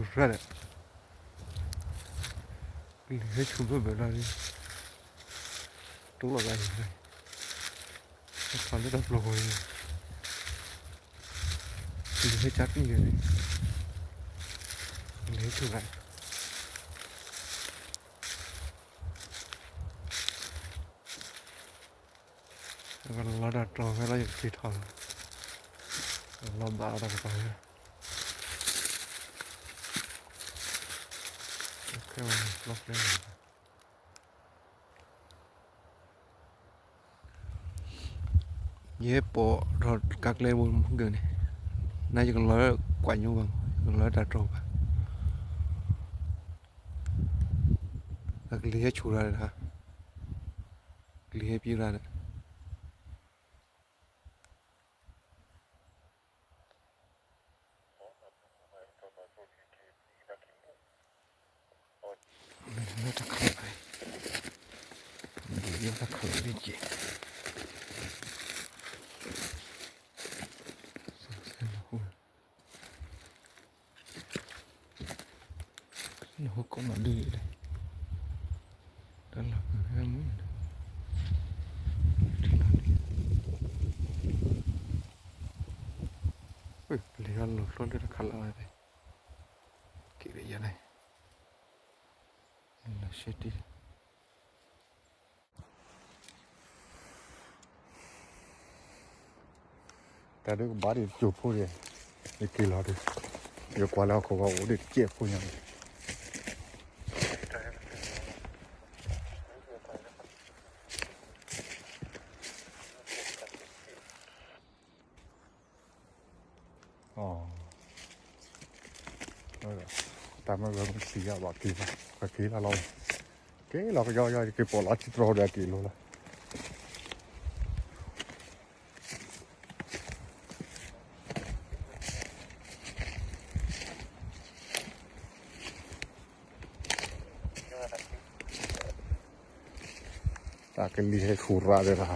ရၣ်ဒီး ကလံၤဟဲဆူၣ်ဘၢၣ်ဘၢၣ်လီၤ, တိၢ်လီၤသးအံၤ, ဟဲထီၣ်လၢတၢ်ပျီပူၤန့ၣ်, ကလံၤဟဲကၠါပံၣ်ဂ့ၤန့ၣ်, ကလံၤဟဲဆူၣ်ဂၤ ကလီၤတၢ်တြီၤဖဲလီၤ ယကက့ၤထီၣ်လီၤ, လီၤဘၣ်အတၢ်ကပၤလၢ, ခဲဝဲလီၤကျဲ, ယဲပိာ်ထီၣ်ကါကျဲဘိမုၢ်ဂၢၢ်န့ၣ်, နယကလီၤကွၢ်ညိဘၣ်မး ယကလီၤတၢ်တြီၤဘၣ်, အကလံၤဟဲဆူၣ်ရၣ်ဒီး, ကလံၤဟဲပံၣ်ရၣ်ဒီး တၢ်ခးလီၤ, တၢ်ခးလီၤန့ၣ်က့ၤ, နဟိကီးနီၢ်ဒုးလဲၣ်, တၢ်လီၤမုၢ်ဟဲမုၢ်, ပလံၤအလီၤဖျိလၢတၢ်ခးလီၤဝဲ, က့ၤဒီးယၤန့ၣ်, လီၤရှဲတံၢ် တၢ်ဒုးကဘၣ်ဒံးတစိၢ်ဖိဒံး, ယက့ၤလီၤဒုး, ယကွၢ်လၢဟီၣ်ခိၣ်ကအိၣ်ဒံးတစဲးဖိညါန့ၣ်, တၢ်မ့ၢ်ဂဲၤမ့ၢ်ဆံးယၤဘၣ်က့ၤလီၤ, ကက့ၤလီၤလီၤ, က့ၤလီၤကယီကယီ ယက့ၤပိာ်လီၤထံတြီၤဒီးက့ၤလိၤလီၤ. တၢ်ကလံၤဟဲဆူၣ်ရၣ်ဒီး,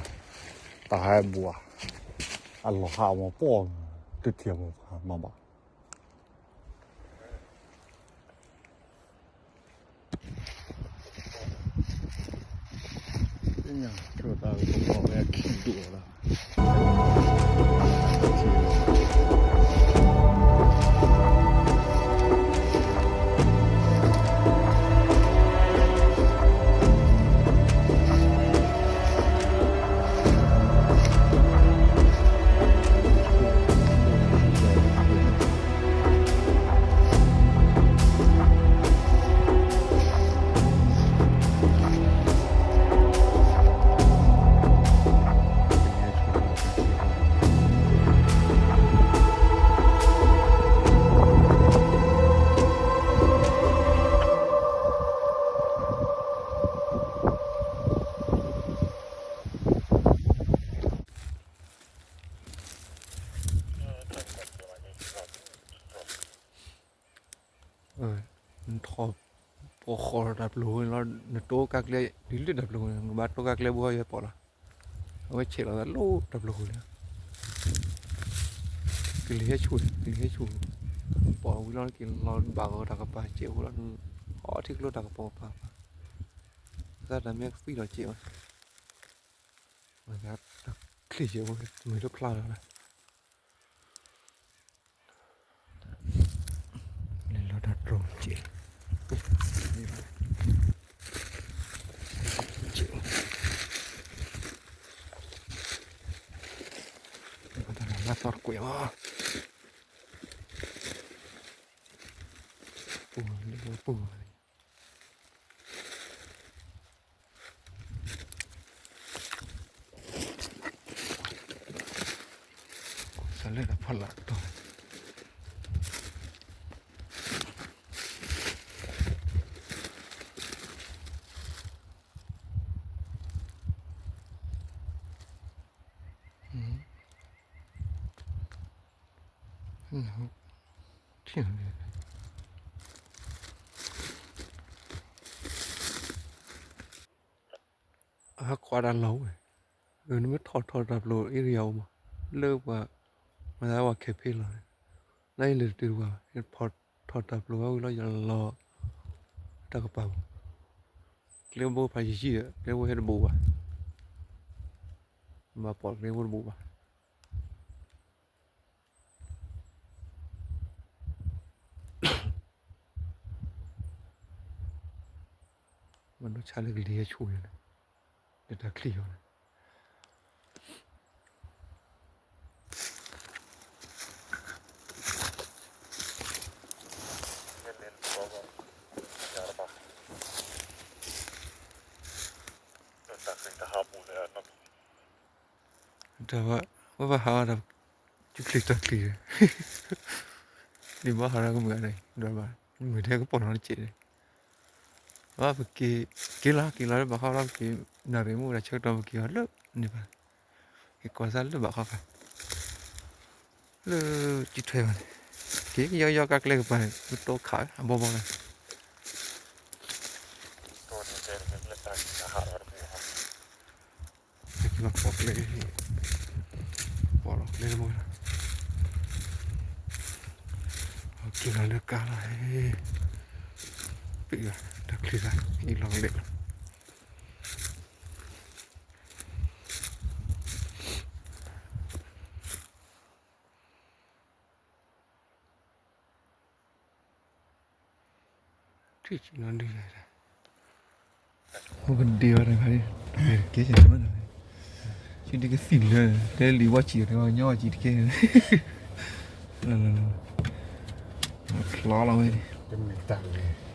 တၢ်ဟဲဘူးဧါ, အလီၤဟးမၤပီၢ်, တထံၣ်မၤပီၢ်မၤဘၣ်. သ့ၣ်ညါဆိၣ်သးကပီၤဝဲအခံဒိၣ်လီၤ.နထီၣ်ပိာ်ဃီၤတၢ်ပျိၤလီၤ, နတိကါကျဲ ဒ်လၢတၢ်ပျိၤန့ၣ် နကဘၣ်တိကါကျဲဘိယဲၢ်ပိာ်လီၤ. အဝဲဆဲးလီၤသးလၢတၢ်ပျိၤလီၤ. ကလံၤဟဲဆူၣ်, ကလံၤဟဲဆူၣ်, ပိာ်ဝံၤလီၤက့ၤလီၤဘၣ်ဂီၤတၢ်ကပၤစဲးဖိလီၤ, အီထံကျိတၢ်ကပီၤပၤပၤ, သးတၢ်မ့ၢ်ကသံလီၤစဲးဝဲ, တၢ်ချံစဲးဖိ မ့ၢ်တဖျါလီၤလၢ လဲၤလီၤတၢ်တြီၤစဲး, တၢ်လၢသီတကွဲးအီၤ, ပူၤလၢပူၤ စးလဲၤတဖီလာ်တီၤ, ထံၣ် အဟးကွၢ်တၢ်လီၢ်ဝဲ, နမ့ၢ်ထီၣ်ထီၣ်တၢ်ပျိၤ area အိၣ်မး, လၢပှၤ မၤသးပှၤခဲဖ့လီၤ, နအံၤလၢတတုၤတပှၤ ထီၣ်ထီၣ် ထီၣ်တၢ်ပျိၤဝဲဝံၤလီၤ ယလီၤ တၢ်ကပၤပူၤ, ကျဲဘိဖးယံာ်ယံာ်ဒီး ကျဲဘိဟဲတဘူးဘၣ်, ဘၣ်ပိာ်ကျဲဘိတဘူးဘၣ်. မ့ၢ်ဒိဆါလၢကလံၤဟဲဆူညါန့ၣ်, လၢတၢ်ချံၣ်အီၤန့ၣ် တၢ်ဝဲ ဝဲဘၣ်ဟးအီၤဒီး ကချံၣ်တၢ်ချံၣ်, ဒ်ဘၣ်ဟးဒီးကမုာ်ဂၤန့ၣ် ဒီးဘၣ် မုာ်ထဲကပီၤနီတစဲးန့ၣ်, ဘၣ်ပက့ၤ က့ၤလီၤ က့ၤလီၤလၢဘၣ်ဃီလီၤ ပက့ၤနၣ်ရံၣ်မူဒါဆၢကတီၢ် ပက့ၤအီၤလၢန့ၣ်ဘၣ်, က့ၤကွၢ်စၢ်လၢဘၣ်ဃီဖး လၢကံထွဲဘၣ်န့ၣ်, က့ၤကယီကယီကါကျဲကပၤန့ၣ် ကတိခးအဘီဘီလီၤ. က့ၤလီၤပိာ်ကျဲ, ပိာ်လီၤကျဲတဘိလီၤ, က့ၤလီၤလၢကါလီၤ, ပ့ၢ်လီၤ တၢ်ချံၣ်သး အံၤလီၤကလဲာ်လီၤ. ထံၣ်ဆံးနီၤဒုးယၤ, ဟိကဒ့ဝဲတခါ, ကဲဆံးနီၤ, ဆံးဒုးကသံၣ်လၢ တဲလံဝဲဆံးတခါ ကညီဝဲဆံးတကဲ, ဖျီလီၤဝဲ, တမ့ၢ်တၢ်လၢ